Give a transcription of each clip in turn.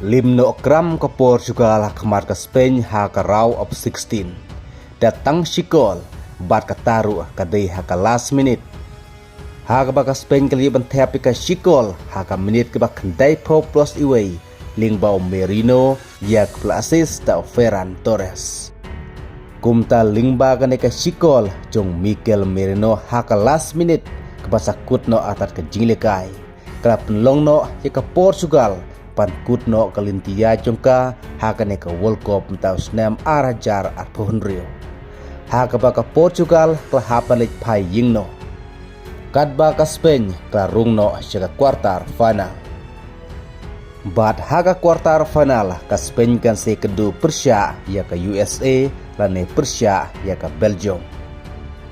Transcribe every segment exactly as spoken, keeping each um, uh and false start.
Lim noh kram ka Portugal ha khmat ka Spain ha ka round of sixteen. Da tang shi kol, bad kata ruh ka dei ha ka last minute. Ha kaba ka Spain ka la ïoh ban thep ïa ka shi kol ha ka minit kaba khyndai phew plus iwei, lyngba u Merino, ïa kaba la assist da u Ferran Torres. Kumta lyngba kane ka shi kol jong Mikel Merino ha ka last minute, kaba sa kut noh artat ka jinglehkai, ka la pynlong noh ïa ka Portugal ban kut noh ka lynti ïaid jong ka ha kane ka World Cup mynta u snem ar hajar arphew hynriew. Ha kaba ka Portugal ka la hap ban leit phai ïing noh, katba ka Spain ka la rung noh sha ka quarter final. Bad ha ka quarter final, ka Spain kan sa ïakynduh pyrshah ïa ka U S A, lane pyrshah ïa ka Belgium.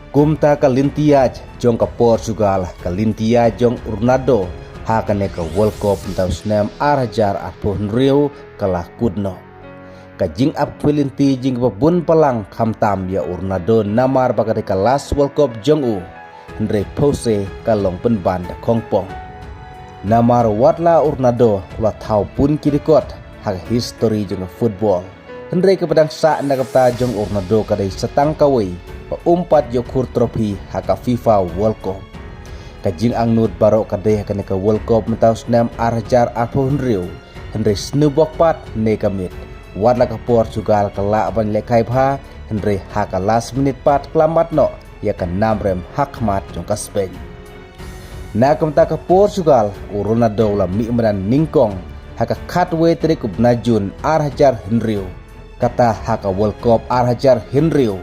Kumta ka lynti ïaid jong ka Portugal, ka lynti ïaid jong u Ronaldo ha kane ka World Cup mynta u snem ar hajar arphew hynriew ka la kut noh. Ka jingap khuid lynti jong kiba bun balang, khamtam ïa u Ronaldo, namar ba ka dei ka last World Cup jong u. Hynrei phewse ka long pynban da khongpong. Namar wat la u Ronaldo u la thaw bun ki record ha ka history jong ka football, hynrei kaba dang sah na ka bynta jong u Ronaldo ka dei sa tang kawei, ba um pat ïoh khur trophy ha ka FIFA World Cup. Ka jingangnud baroh ka dei ha kane ka World Cup mynta u snem ar hajar arphew hynriew. Hynrei sniewbok pat ne ka miet, wat la ka Portugal ka lah ban lehkai bha, hynrei ha ka last minute pat ka la mad noh ïa ka namrem ha khmat jong ka Spain. Na ka bynta ka Portugal, u Ronaldo u la mih madan nyngkong ha ka khatwei tarik u bnai Jun ar hajar hynriew, kata ha ka World Cup ar hajar hynriew.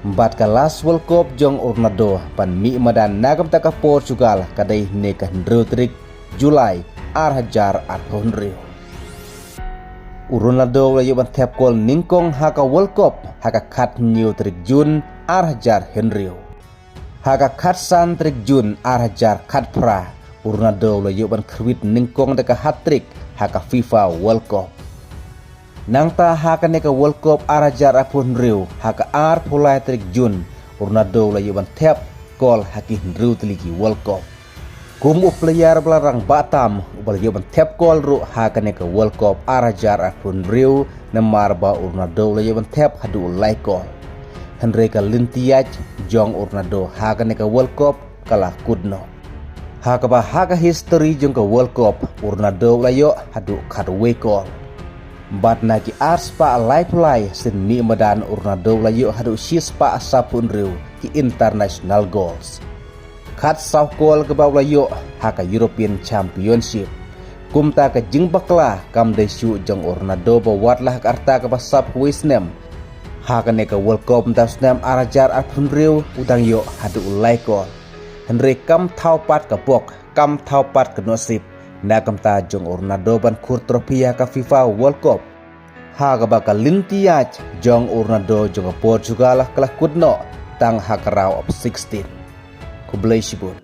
Bad ka last World Cup jong u Ronaldo ban mih madan na ka bynta ka Portugal ka dei hynne ka hynriew tarik July ar hajar arphew hynriew. U Ronaldo u la ïoh ban thep kol nyngkong ha ka World Cup ha ka khathynñiew tarik Jun ar hajar hynriew. Ha ka khatsan tarik Jun ar hajar khatphra, u Ronaldo u la ïoh ban khyrwit nyngkong da ka hat-trick ha ka FIFA World Cup. Nangta ha kane ka World Cup ar hajar arphew hynriew, ha ka arphew lai tarik Jun, u Ronaldo u la ïoh ban thep kol ha ki hynriew tylli ki World Cup. Kum u player ba la rangbah tam uba la ïoh ban thep kol ruh ha kane ka World Cup ar hajar arphew hynriew, namar ba u Ronaldo u la ïoh ban thep haduh lai kol. Hynrei ka lynti ïaid jong u Ronaldo ha kane ka World Cup ka la kut noh. Ha kaba ha ka history jong ka World Cup, u Ronaldo u la ïoh haduh khatwei kol. Bad na ki arspah laiphew lai sien mih madan, u Ronaldo u la ïoh haduh shispah sawphew hynriew ki international goals. Khatsaw kol kaba u la ïoh ha ka European Championship. Kumta ka jingbakla kam dei shuh jong u Ronaldo ba wat la ha ka rta kaba sawphew wei snem, ha kane ka World Cup mynta u snem ar hajar arphew hynriew u dang ïoh haduh lai kol. Hynrei kam thaw pat ka bok, kam thaw pat ka nusip na ka bynta jong u Ronaldo ban khur trophy ha ka FIFA World Cup. Ha kaba ka lynti ïaid jong u Ronaldo jong ka Portugal ka la kut noh tang ha ka round of sixteen. Khublei shibun.